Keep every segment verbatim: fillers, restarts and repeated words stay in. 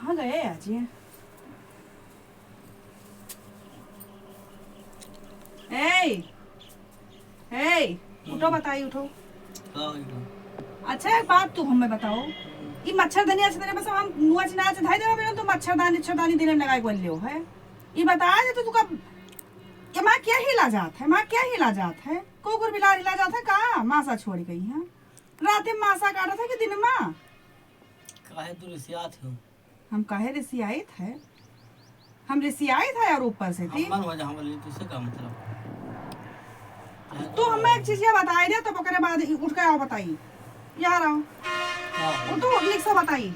कहाँ गए आज ये? ए, ए, उठो, बताई, उठो। का होई बा? अच्छा, एक बात तू हमें बताओ, ई मच्छरदानी अच्छा तेरे पास हम नुआ चिना अच्छा धाई देवा बेटा, तू मच्छरदानी, मच्छरदानी दिने में लगाए बोल लियो है। ई बता दे तू, तू कब, ये माँ क्या हिला जात है? माँ क्या हिला जात है? कुकुर बिलार हिला जात है का? मासा छोड़ गई है। रात में मासा काटत है कि दिन में? काहे तू रिसियात हो? हम काहे रिसियाइत है? हम रिसियाइत है और ऊपर से थी। हम मन हो जा, हम बोली, तुझसे का मतलब? तू हमें एक चीज ये बताई दे, तब ओकरे बाद ई उठ के आओ बताई। यार आओ। का वो होई? तू निक से बताई।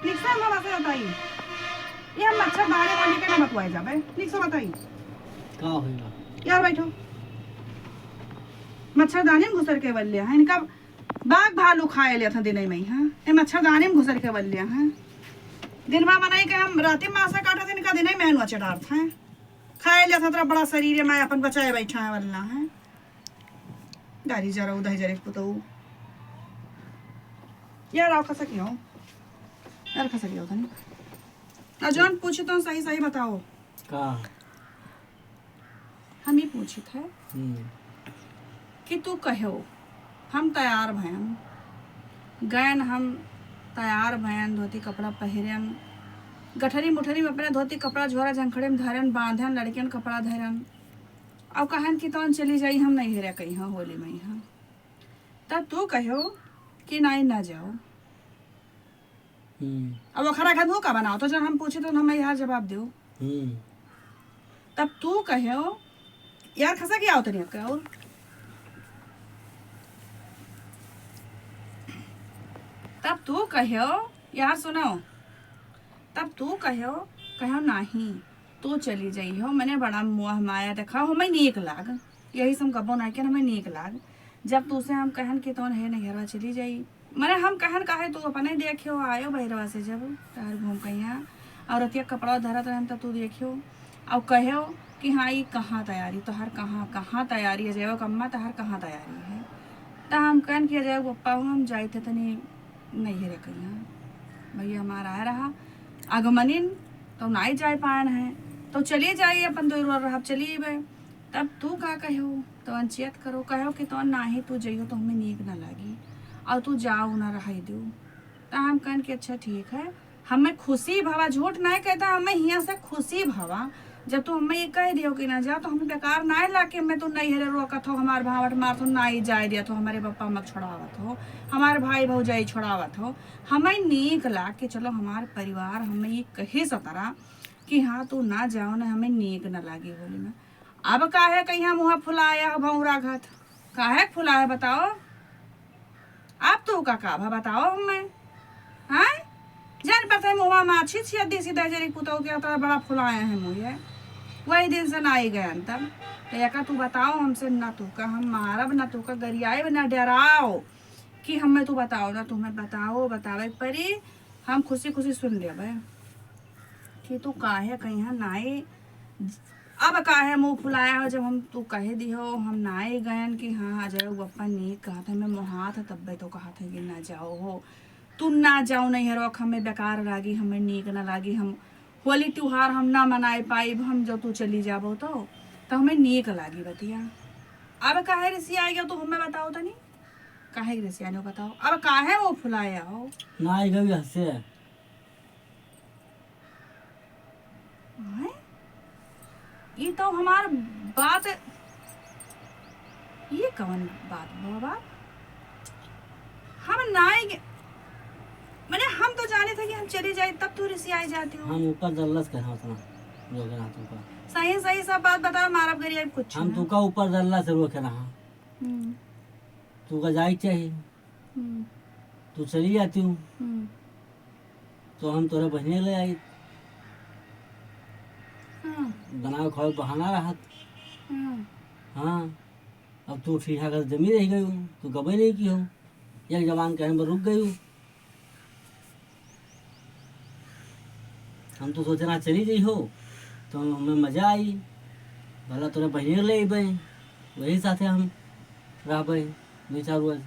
निक से हम बात बताई। ये हम मच्छरदानी वाली के ना बतवाए जाबे। निक से बताई। का होई बा? यार बैठो। मच्छरदानी में घुसर के बल्ले हैं। इनका बाघ भालू खाए लेत हैं दिनई में, हाँ? ए मच्छरदानी में घुसर के बल्ले हैं। दिन भर मनई के हम राती मासा काटत हैं, इनका दिनई में हनुआ चढ़ात हैं। खाए लेत हैं, तोरा बड़ा शरीर है, मैं अपन बचाए बैठा है वल्ला है। गारी जरा उदय जरे पुतऊ। यार आओ खसक आओ। यार खसक आओ तनी। आ जौन पूछे तो सही सही बताओ। का? हम ही पूछित है हम्म। कि तू कहो, हम तैयार भयन, गयन हम तैयार भयन, धोती कपड़ा पहिरन, गठरी मुठरी में अपने धोती कपड़ा झोरा झंखड़े में धरन, बांधन, लड़कियन कपड़ा धरन, और कहन कि तौन चली जाई, हम नहीं हेरे कहीं हाँ होली में हाँ। तब तू कहो कि नाई ना जाओ। हम्म। अब ओखरा खातिर तू का बनाओ, तो जब हम पूछे तो हम यार जवाब दो। हम्म। तब तू कहो, यार खसा के आओ तनी आपका और। तब तू कहो, यार सुनो, तब तू कहो, कहो नाही, तू चली जाई हो, मने बड़ा मोह माया देखा हो, हमें नीक लाग, यही से हम कबो ना के हमें नीक लाग। जब तू से हम कहन कि तोन हे नैहरवा चली जाई, मने हम कहन काहे तू अपने देखियो आयो बहिरवा से जब तहर घूम के यहाँ और रतिया कपड़ा धरत रहन त तू देखियो और कहो कि हाँ ई कहाँ तैयारी तोहर, कहाँ कहाँ तैयारी है, जय कम्मा तोहर कहाँ तैयारी है। त हम कहन कि जय पप्पा हो हम जाइत है तनी नैहरे कहिया भैया हमार आए रहा आगमनिन तो नाई जाए पायन है तो चलिए जाइए अपन दो रोज रहब चलिए बे। तब तू का कहो तो अनचियत करो कहो कि तो नाही तू जइयो तो हमें नीक ना लागी और तू जाओ ना रहाई दो। त हम कहन कि अच्छा ठीक है हमें खुशी भवा झूठ नहीं कहता हमें हियाँ से खुशी भवा। जब तू हमें ये कह दियो कि ना जा तो हमें बेकार ना लाग कि मैं तू नैहरे रोकत हो हमार भावट मारत हो नाई जाए दिया तो हमारे पप्पा मत छोड़ावत हो हमार भाई भौजाई छोड़ावत हो। हमें नीक लाग कि चलो हमार परिवार हमें ये कहे सतरा कि हाँ तू ना जाओ ना हमें नीक ना लागी होली में। अब काहे कहिया मुँह फुलाया हो भौरा घात काहे फुलाया बताओ। आप तो का का भा बताओ हमें। हाँ जान पता है मुँह माछी छिया देसी दहजरी पुतौ के उतना बड़ा फुलाया है मुँह वही दिन से ना आई गए अंतम। तो यका तू बताओ हमसे ना तू का हम मारब ना तू का गरियाए ना डराओ कि हमें तू बताओ ना तू हमें बताओ बतावे परी। हम खुशी खुशी सुन लेबे कि तू काहे कहिया नाई अब काहे मुँह फुलाया हो जब हम तू कहे दिहो हम नाई गयन कि हाँ अजय वो अपन नीक कहत है मैं मोहात है तब्बे तो कहत है कि ना जाओ हो। तू ना जाओ नहीं है रोक हमें बेकार लागी हमें नीक ना लागी हम होली त्योहार हम ना मनाए पाइब हम जो तू चली जाबो तो तो हमें नीक लागी बतिया। अब काहे रिसी आ गया तू हमें बताओ तनी काहे के रिसी आने बताओ अब काहे वो फुलाया हो। ना आई गई हंसे हैं? ये तो हमार बात ये कौन बात बाबा हम नाई गे- मैंने हम तो जाने थे कि हम चली जाए तब तू रिसी आई जाती हो। हम ऊपर दल्लस कह रहा उतना जो कह रहा तुमको सही सही सब बात बताओ मारब गरीब कुछ हम ना। तुमका ऊपर दल्लस रोक रहा हम्म। तुमका जाए चाहिए हम्म। तू चली जाती हूँ हम्म। तो हम तोरा बहिने ले आई हाँ। बनावे खावे बहाना रहत हाँ। हाँ अब तू ठीक है जमी रह गई हूँ तू गबे नहीं की हो एक जवान कहने पर रुक गई हूँ हम तो सोच रहा चली गई हो तो हमें मजा आई भला तोरा बहिने ले अबे वही साथे हम रहबे दो चार रोज।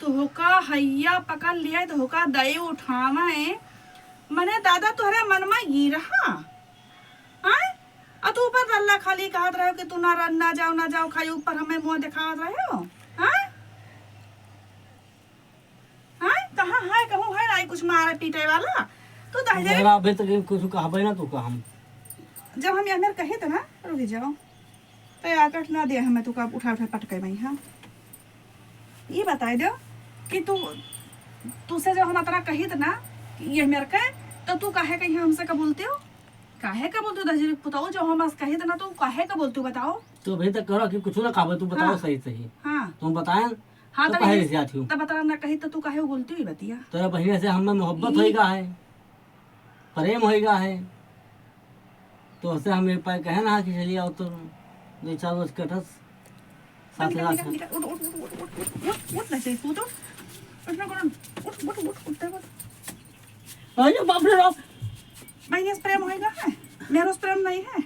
तो होका हैया पकड़ लिया तो होका दई उठावे मने दादा तोहरे मन में ई रहा, आय? आ तू ऊपर रल्ला खाली कहत रहो कि तू ना रन, ना जाओ, ना जाओ, खाई ऊपर हमें मुँह देखावत रहे हो, आय? आय? कहाँ है, कहूँ है, आई कुछ मारे पीटे वाला? तू दहिजरे जरा अबे तक कुछ कहबे ना तू का हम। जब हम एहमेर कहित ना, रुक जाओ। तो आकट ना दे हमें, तू का उठा उठा पटके में, हाँ। ये बताई दो कि तू, तुसे जब हम अतना कहित ना कि एहमेर के, तो तू काहे कहीं हमसे का बोलते हो? काहे का बोलते हो दहिजरे पुताऊ, जब हम कहित ना, तो काहे का बोलते हो, बताओ? तो अबे तक करो कि कुछ ना खाबे, तू बताओ हाँ। सही सही। हाँ। तुम बताएं हाँ, तो तो काहे बहिनी रिसियात हूँ? तब बता ना कही तो तू काहे बोलती हुई बतिया? तोरा बहिनी से हमें मोहब्बत ई होइगा है, प्रेम होइगा है, तो उसे हम एक पाए कहे ना कि चलिए आओ तो दो चार रोज कटस साथ निकल, साथ निकल, में। निकल, उठ, उठ, उठ, उठ, उठ, उठ, उठ, उठ ना चाहिए, तू तो उठ ना करो, उठ, उठ, उठ, उठ, उठ, उठ। अरे बाप रे बाप। बहिनी से प्रेम होइगा है, मेरे से प्रेम नहीं है।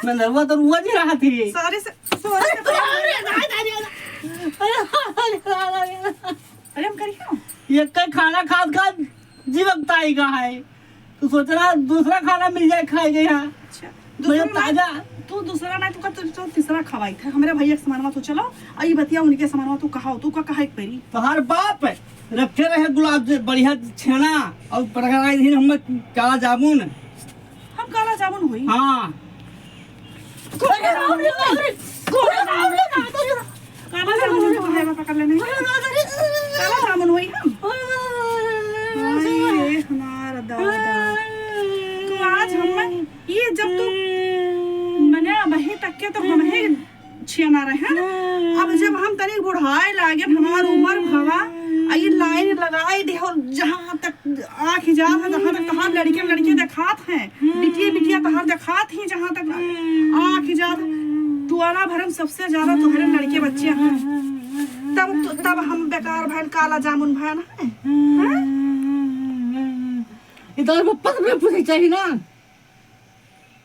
मैं नरुआ तो रुआ जी रहा थी। सॉरी से, सॉरी से अरे, अरे, अरे, अरे, अरे, अरे, अरे, अरे। अरे, हम करी क्यों? ये कई खाना खात खात जीव अगताई का है। तू सोच रहा दूसरा खाना मिल जाए खाए के यहाँ। अच्छा, मैं दूसरा ना, ताजा। तू दूसरा ना, तू का, तू, तू तीसरा खवाई था। हमारे भैया के सामान में तू चलाओ, और ये बतिया उनके सामान में तू कहाओ, तू का कहा एक पेरी। तोहार बाप रखे रहे गुलाब जे बढ़िया छेना, और पटकाई दिन हम काला जामुन। हम काला जामुन होई? हाँ। अरे बाप रे बाप रे, अरे बाप रे बाप रे। काला जामुन होई, तो है, पकड़ लेने। काला जामुन होई हम। अरे हमारा दादा। तो आज हम, ये जब तू मने अबही तक के तो हम ही छियाना रहे हैं। अब जब हम तनी बुढ़ाए लागे, हमार उम्र भवा, आ ये लाइन लगाई दे, और जहाँ तक आँख जात है, तहाँ तक तहार लड़के, लड़के देखात हैं, बिटिया, बिटिया तहार देखात ही, जहाँ तक आँख जात, टोला भर में सबसे ज्यादा तुम्हारे लड़के बच्चे हैं। तब तो, तब हम बेकार भैन, काला जामुन भैन है, हैं? ये तो पप्पा से पूछे चाहिए ना।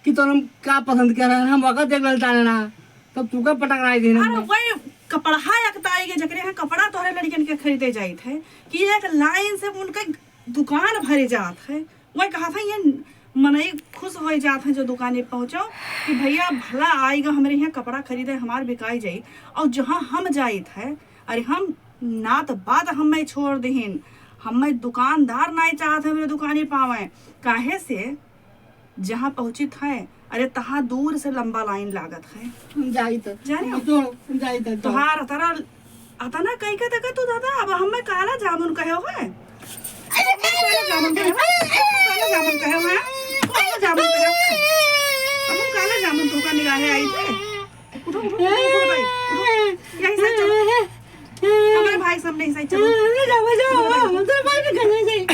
कि तोर हम का पसंद कर रहे हैं, हम वक्त देख लेता है ना, तब तू का पटक रहा है दिन अरे में। वही कपड़ा है अकताई के, जकरे यहाँ कपड़ा तोहरे लड़कन के खरीदे जाइत है कि एक लाइन से उनके दुकान भरे जात है। वही कहा था ये मनई खुश हो जात है जो दुकाने पहुँचो कि भैया भला आएगा हमरे यहाँ कपड़ा खरीदे, हमार बिकाई जाई। और जहाँ हम जाइत है, अरे हम नात बात हमें छोड़ दहिन, हमें दुकानदार नाई चाहत है हमरे दुकाने पावे, काहे से जहाँ पहुँचित है, अरे, तहाँ दूर से लंबा लाइन लागत है। हम जाई त। जाने हो? हम तो, हम जाई त, तो। तोहार अतरा, अतना कई के तक तू दादा, अब हमें काला जामुन कहे हो है? काला जामुन कहे हो? काला जामुन कहे हो? काला जामुन कहे हो? अब हम काला जामुन तुमका निगाहे आई थे। उठो, उठो, उठो, उठो भाई, उठो। यही साइड चलो। हमारे भाई सामने ही साइड चलो। अरे जाओ, जाओ, उठो भाई। हम तो भाई भी घर में जाई।